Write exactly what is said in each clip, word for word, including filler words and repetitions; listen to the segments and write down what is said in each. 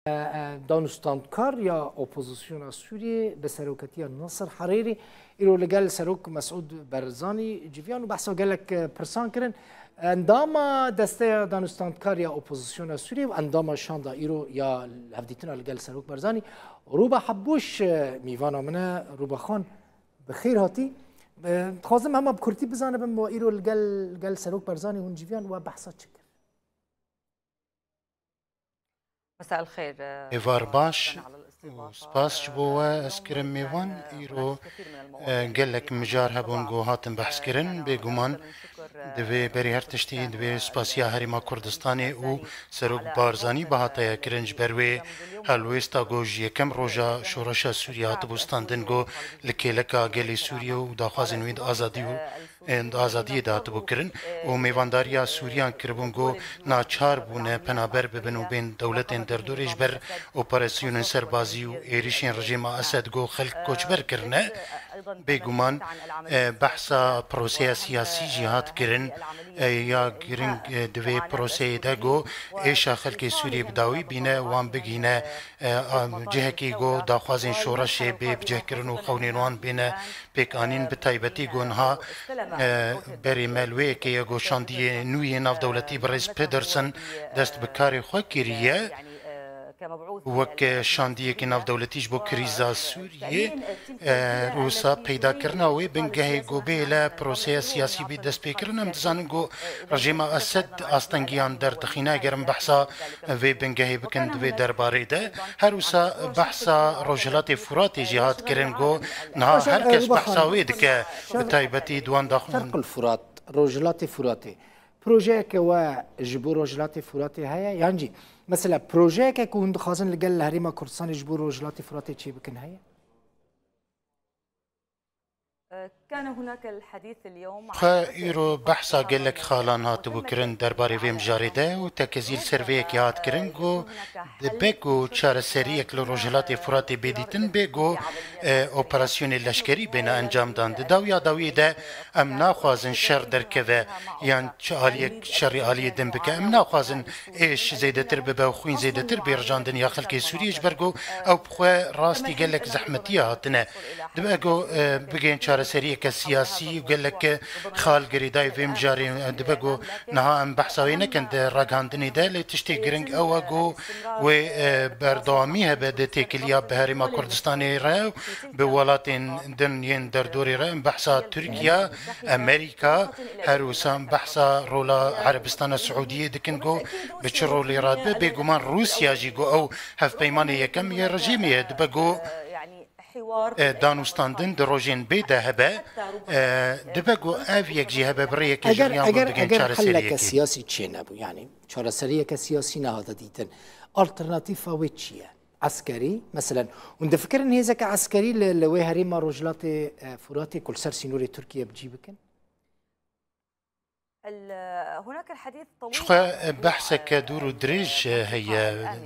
e, danûstandkar ya opozisyona Sûriyê bi seroketiya Nasir Herêrî îro li gel Serok Mesûd Barzanî civiyan û behsa gelek, e, pirsan kirin. Endama Desteya Danûstandkar ya Opozisyona Sûriyê û endama şanda îro ya hevdîtina li gel Serok Barzanî, Rûba Hebbûş, e, mîvana min e. Rûba Xan, bi xêr hatî. E, dixwazim hema bi kurtî bizanibim, we îro li gel, gel Serok Barzanî hûn civiyan, we behsa çi kir? مساء الخير. Êvar baş û spas ji bo we ez kirim mêvan. Îro, e, gelek mijar hebûn ku hatin behs kirin. Bêguman divê berî her tiştî divê spasiya Herêma Kurdistanê û Serok Barzanî bihata ye kirin ji ber wê helwêsta ku ji yekem roja şoreşa Sûriyê hatibû standin ku li kêleka gelê Sûriyê û daxwazên wî di azadî û ên di azadiyê de hatibû kirin û mêvandariya Sûriyan kiribûn ku naçar bûne penaber bibin û bên dewletên derdorê ji ber operasyonên serbazî û êrişên rejîma Esed ku xelk koçber kirine. Bêguman, e, behsa proseya siyasî jî hat kirin, e, ya giring, e, di vê proseyê de ku êşa xelkê Sûriyê bi dawî bîne, wan bigihîne, e, a, cihekî ku daxwazên şoreşê bê bicihkirin û xewnên wan bêne pêkanîn, bi taybetî ku niha, e, berê me li wê yekê ye ku şandiyê nû yê navdewletî birêz Pedersen dest bi karê xwe kiriye. Wek şandiyekî navdewletî ji bo krîza Sûriyê, e, wisa peydakirina wê bingehê ku bê li proseya siyasî bî destpêkirin. Em dizanin ku rejîma Esed astengiyan derdixîne. Eger em behsa vê bingehê bikin di vê derbarê de, her wisa behsa Rojhilatê Furatê jî hat kirin ku niha her kes behsa wê dike, bi taybetî di wan daxuyan. Şerqul Furat, Rojhilatê Furatê. Projeyeke we ji bo Rojhilatê Furatê heye? Yan jî, mesela, projeyeke ku hûn dixwazin li gel Herêma Kurdistanê ji bo Rojhilatê Furatê çêbikin heye? كان هناك الحديث اليوم عن Xwe îro behsa gelek xalan hatibû kirin derbarê vê mijarê de û tekezî li ser vê yekê hat kirin ku dibe ku çareseriyek li Rojhilatê Furatê bê dîtin, bê ku, e, operasyonê leşkerî bêne encamdan. Di dawiya dawiyê de em naxwazin şer derkeve yan çi aliyek şerî aliyê din bike. Em naxwazin êş zêdetir bibe û xwîn zêdetir bê rijandin ya xelkê Sûriyê, ji ber ku ew bi xwe rastî gelek zehmetiye hatine. Dibe ku, e, bigên çareseriyeke siyasî û gelek xal girêdayî vê mijarê, e, dibe ku niha em behsa wê nekin di ragihandinê de, lê tiştê giring ew e ku wê, e, berdewamî hebe di têkiliya bi Herêma Kurdistanê re û bi welatên din yên derdorê re. Em behsa Tirkiye, Amerîka, her wisa em behsa rola Erebistana Siûdiyê dikin ku bi çi rolê radibe. Bêguman Rûsya jî ku ew hevpeymanê yekem yê rejîmê ye, dibe ku, e, danûstandin di rojên bê de hebe, e, dibe ku ev yek jî hebe bi rêyekê ji riyan bigên çareseriyekê. Siyasî çê nebû, yanî çareseriyeke siyasî nehate dîtin. Alternatîfa wê çi ye? Eskerî, meselen, hûn difikirin hêzeke eskerî li, li wê herêma Rojhilatê, e, Furatê ku li ser sînorê Tirkiye bi cî bikin? Ji xwe behseke dûr û dirêj heye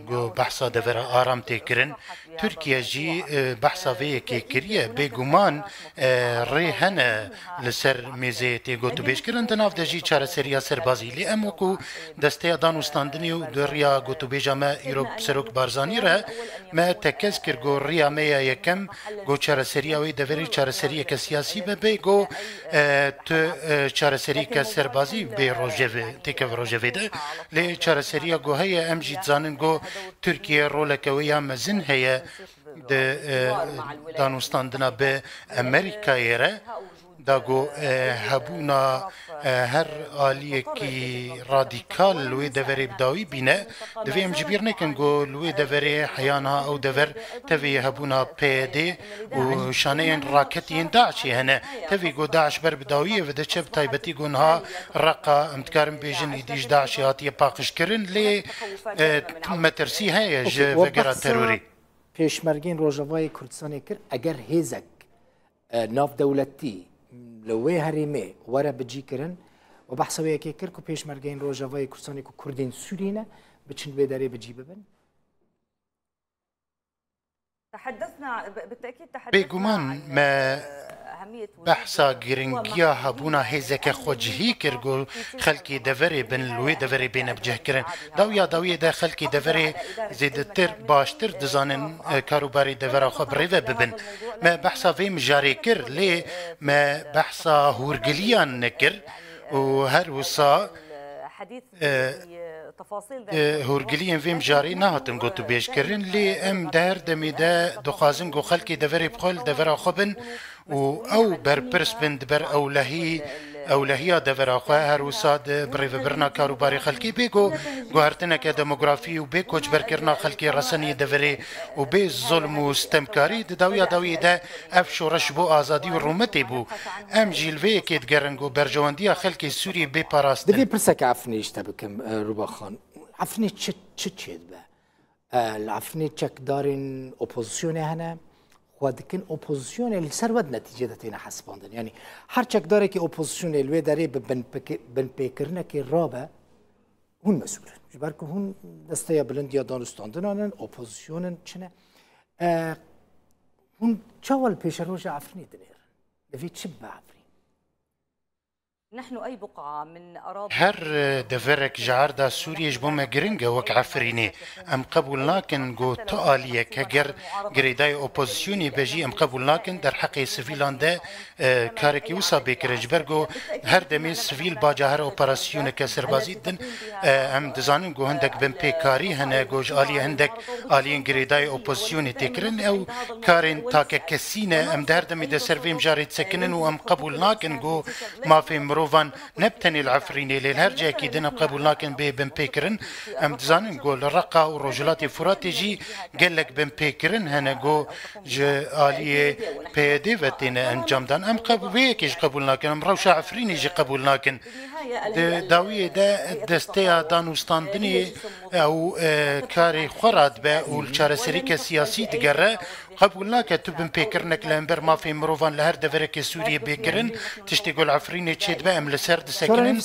ku behsa devera aram tê kirin. Tirkiye jî, e, behsa vê yekê kiriye. Bêguman, e, rê hene li ser mêzê tê gotûbêj kirin. Di nav de jî çareseriya serbazî. Lê em wekû Desteya Danûstandinê û di riya gotûbêja me îro bi Serok Barzanî re me tekez kir ku riya me ya yekem ku çareseriya wê deverê çareseriyeke siyasî be, bê ku, e, tu, e, çareseriyeke serbazî bê rojevê, têkeve rojevê de. Lê çareseriya ku heye, em jî dizanin ku Tirkiye roleke wê ya mezin heye di, e, danûstandina bi Amerîkayê re. Da ku, e, hebûna, e, her aliyekî radîkal li wê deverê bi dawî bîne, divê em ji bîr nekin ku li wê deverê heya niha ew dever tevî hebûna P Y D û şaneyên raketiyên DAIŞê hene. Tevî ku DAIŞ ber bi dawiyê ve diçe, bi taybetî ku niha Reqa, em dikarin bêjin, îdî ji DAIŞê hatiye paqijkirin, lê, e, metirsî heye ji vegera terorê. Pêşmergên Rojavayê Kurdistanê kir, eger hêzek, e, navdewletî li wê herêmê were bicîkirin, we behsa wê yekê kir ku Pêşmergeyên Rojavayê Kurdistanê ku Kurdên Sûrî ne, biçin wê derê bicî bibin? Bêguman me Behsa giringiya hebûna hêzeke xwecihî kir ku xelkê deverê bin li wê deverê bêne bicihkirin. Dawiya dawiyê de xelkê deverê zêdetir, baştir dizanin, e, karûbarê devera xwe bi rê ve bibin. Me behsa vê mijarê kir, lê me behsa hûrgiliyan nekir û her wisa, e, e, hûrgiliyên vê mijarê nehatin gotûbêjkirin, lê em di her demê de dixwazin ku xelkê deverê bi xwe li devera xwe bin û ew berpirs bin di ber ewlehî, ewlehiya devera xwe, her wisa di birêvebirina karûbarê xelkê bê ku guhertineke demografî û bê koçberkirina xelkê reseniyê deverê û bê zulm û stemkarî. Di dawiya dawiyê de ev şoreş ji bo azadî û rûmetê bû. Em jî li vê yekê digerin ku berjewendiya xelkê Sûriyê bê parastin. Divê pirseke Efrînê ji te bikim, e, Rûba Xan. Efrînê çi, çi çêdibe? E, li Efrînê çekdarên opozisyonê hene, xwe dikin opozisyonê, li ser we di netîcê de têne hesibandin. Yanî her çekdarekî opozisyonê li wê derê bi binpêki-, binpêkirinekê rabe, hûn mesûl in. Ji ber ku hûn desteya bilind ya danûstandinan in, opozisyon in, çi ne? E, hûn çawa li pêşeroja Efrînê dinêrin? Divê çi bibe Efrîn? Her, e, deverek ji erda Sûriyê ji bo me giring e wek Efrînê. Em qebûl nakin ku tu aliyek, heger girêdayê opozisyonê be jî, em qebûl nakin derheqê sivîlan de, e, karekî wisa bê kirin. Ji ber ku her demê sivîl baca her operasyoneke serbazî didin. E, em dizanin ku hindek binpêkarî hene, ku ji aliyê hindek aliyên girêdayê opozisyonê tê kirin. Ew karên takekesî ne. Em di her demê de ser vê mijarê disekinin û em qebûl nakin ku mafê mirovan ne bi tenê li Efrînê, lê li her cihekî din em qebûl nakin bê binpêkirin. Em dizanin ku li Reqa û Rojhilatê Furatê jî gelek binpêkirin hene ku ji aliyê P Y D ve têne encamdan. Em qeb-, vê yekê jî qebûl nakin, em rewşa Efrînê jî qebûl nakin. Di dawiyê de desteya danûstandinê ew, e, karê xwe radibe û li çareserîke siyasî digere. Qebûl nake tu binpêkirinek li hember mafê mirovan li her deverekê Sûriyê bê kirin. Tiştê ku li Efrînê çêdibe, em li ser disekinin,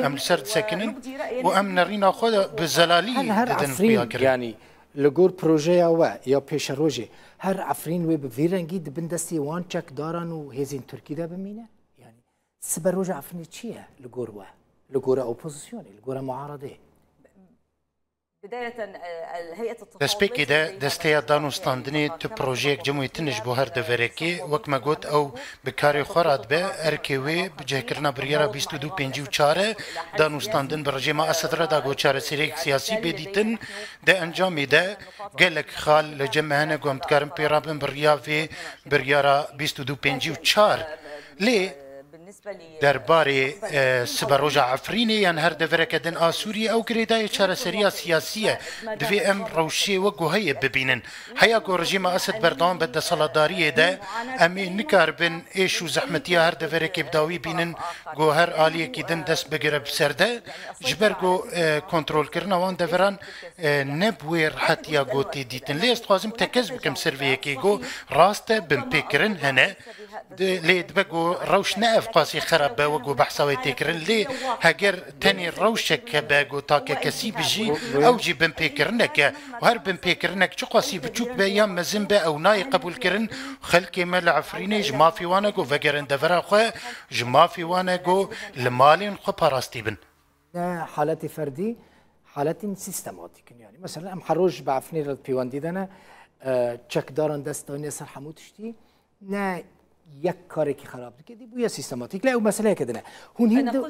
em li ser disekinin û em nerîna xwe de bi zelalî didin xuya kirin. Yanî li gor projeya we ya pêşerojê, her Efrîn wê bi vî rengî di bin destê wan çekdaran û hêzên Tirkî de bimîne? Yanî siberoja Efrînê çi ye li gor we? Li gora opozisyonê, li gora muaredê? Destpêkê de desteya danûstandinê tu projeyek cem wê tune ji bo her deverekê. Wek me got, ew bi karê xwe radibe, erkê wê bi cihkirina biryara bîst û du pêncî û çar e. Danûstandin bi rejêma Esed re da ku çareseriyek siyasî bê dîtin. Di encamê de gelek xal li cem me hene ku em dikarin pê rabin bi riya vê biryara bîst û du pêncî û çar. Lê derbarê, e, siberoja Efrînê yan her devereke din a Sûriyê, ew girêdayê çareseriya siyasî ye. Divê em rewşê wek ku heye bibînin. Heya ku rejîma Esed berdewam be desthilatdariyê de, em ê nikaribin êş û zehmetiya her deverekê bi dawî bînin, ku her aliyekî din dest bigire bi ser de. Ji ber ku, e, kontrolkirina wan deveran, e, ne bi wê rehetiya ku tê dîtin. Lê ez dixwazim tekez bikim ser vê yekê ku rast e, binpêkirin hene. Di-, lê dibe ku rewş ne ev qasî xerab be, wek ku behsa wê tê kirin, lê heger tenê rewşek hebe ku takekesî bijî, ew jî binpêkirinek e. Û her binpêkirinek çi qasî biçûk be yan mezin be, ew nayê qebûlkirin. Xelkê me li Efrînê ji mafê wan e ku vegerin devera xwe, ji mafê wan e ku li malên xwe parastî bin. Ne haletê ferdî, haletên sîstematîk in. Yanî, mesela, em her roj bi Efrînê re pêwendî de ne, e, çekdaran dest dayne ser hemû tiştî, ne yek karekî xerab dike, dî bûye sîstematîk. Lê ew meseleyeke din e. Hûn hîn di-,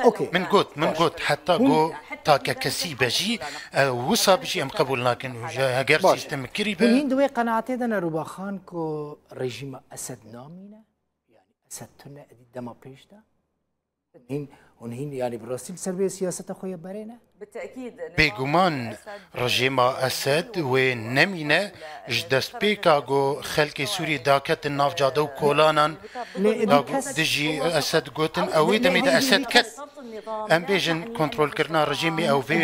okey. Min got, min got, heta ku takekesî be jî, e, wisa bijî em qebûl nakin. Û ji heger sîstemkirî be. Hûn hîn di wê qenaetê de ne, Rûba Xan, ku rejîma Esed namîne? Yanî Esed tune edî dema pêş de? Hûn hîn, hûn hîn, yanî bi rastî li ser vê siyaseta xwe ya berê ne? Bêguman rejîma Esed wê nemîne, ji destpêka ku xelkê Sûriyê daketin nav cade û kolanan, da ku dijî Esed gotin, ew wê demê de Esed ket. Em bêjin kontrolkirina rejîmê ew vê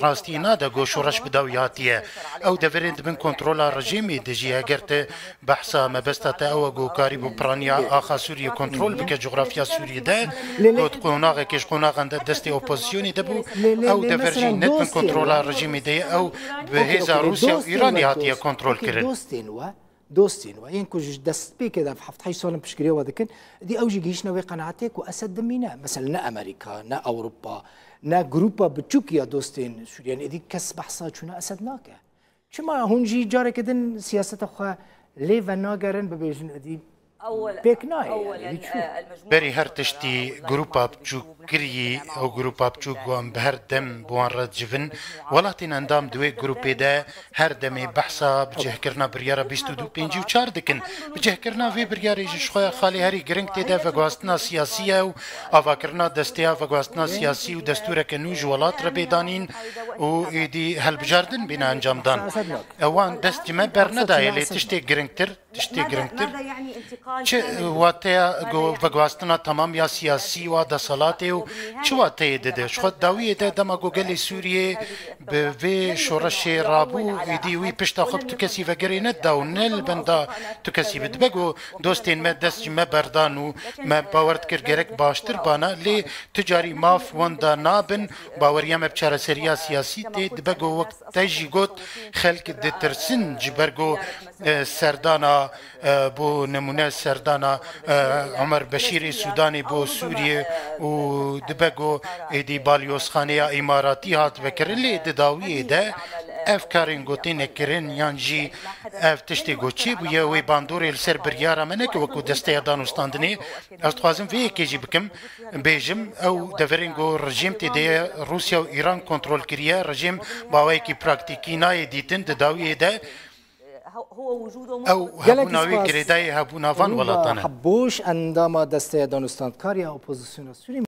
rastiyê nade ku şoreş bi dawî hatiye. Ew deverên dibin kontrola rejîmê de jî, eger te behsa mebesta te ew e ku karîbû piraniya axa Sûriyê kontrol bike, coxrafya Sûriyê de, ku di qonaxekê ji qonaxan de destê opozisyonê de bû, ew dever jî ne dibin kontrola rejîmê de ye, ew bi hêza Rûsya û Îranê hatiye kontrol kirin. Dostên we, Dostên we yên ku ji destpêkê de heft heşt sal in piştgiriya we dikin, dî ew jî gihîştine wê qenaetê ku Esed dimîne. Mesela ne Amerîka, ne Ewropa, ne grupa biçûk ya dostên Sûriye, êdî kes behsa çûna Esed nake. Çima hûn jî careke din siyaseta xwe lê venagerin, bibêjin êdî pêk nayê, yani, wî çû. Berî her tiştî grupa biçûk kirî, ew grupa biçûk ku em bi her dem bi wan re dicivin, welatên endam di wê grûpê de her demê behsa bicihkirina biryara bîst û du pêncî û çar dikin. Bicihkirina vê biryarê jî ji xwe ya xalê herî giring tê de veguhastina siyasî ye û avakirina desteya veguhastina siyasî û destûreke nû ji welat re bê danîn û êdî helbijardin bîne encamdan. Wan dest ji me bernedayê, lê tiştê giringtir, tiştê giringtir. Çi wateya go-, veguhastina temam ya siyasî û a deselatê û çi wateyê dide? Ji xwe dawiyê de dema ku gelê Sûriyê bi vê şoreşê rabû, êdî wî pişta xwe bi tu kesî vegerê neda û ne li benda tu kesî bi. Dibe ku dostên me dest ji me berdan û me bawer dikir gerek baştir bana, lê tu carî maf wenda nabin, baweriya me bi çareseriya siyasî tê. Dibe ku wek te jî got, xelk ditirsin ji ber ku, e, serdana, e, bo nemûne serdana, e, Omer Beşîrê Sûdanê bo Sûriye û dibe ku êdî balyozxaneya îmaratî hat vekirin, lê di dawiyê de ev karên gotê nekirin yan jî ev tiştê ku çêbûye wê bandorê li ser biryara me neke wekû desteya danûstandinê. Ez dixwazim vê yekê jî bikim, bêjim, ew deverên ku rejîm tê de ye, Rûsya û Îran kontrol kiriye, rejîm bi awayekî praktîkî nayê dîtin di dawiyê de. Ew hebûna wê girêdayî hebûna van welatan e. Hebûş endama Desteya Danûstandkar ya Opozisyona Sûrî.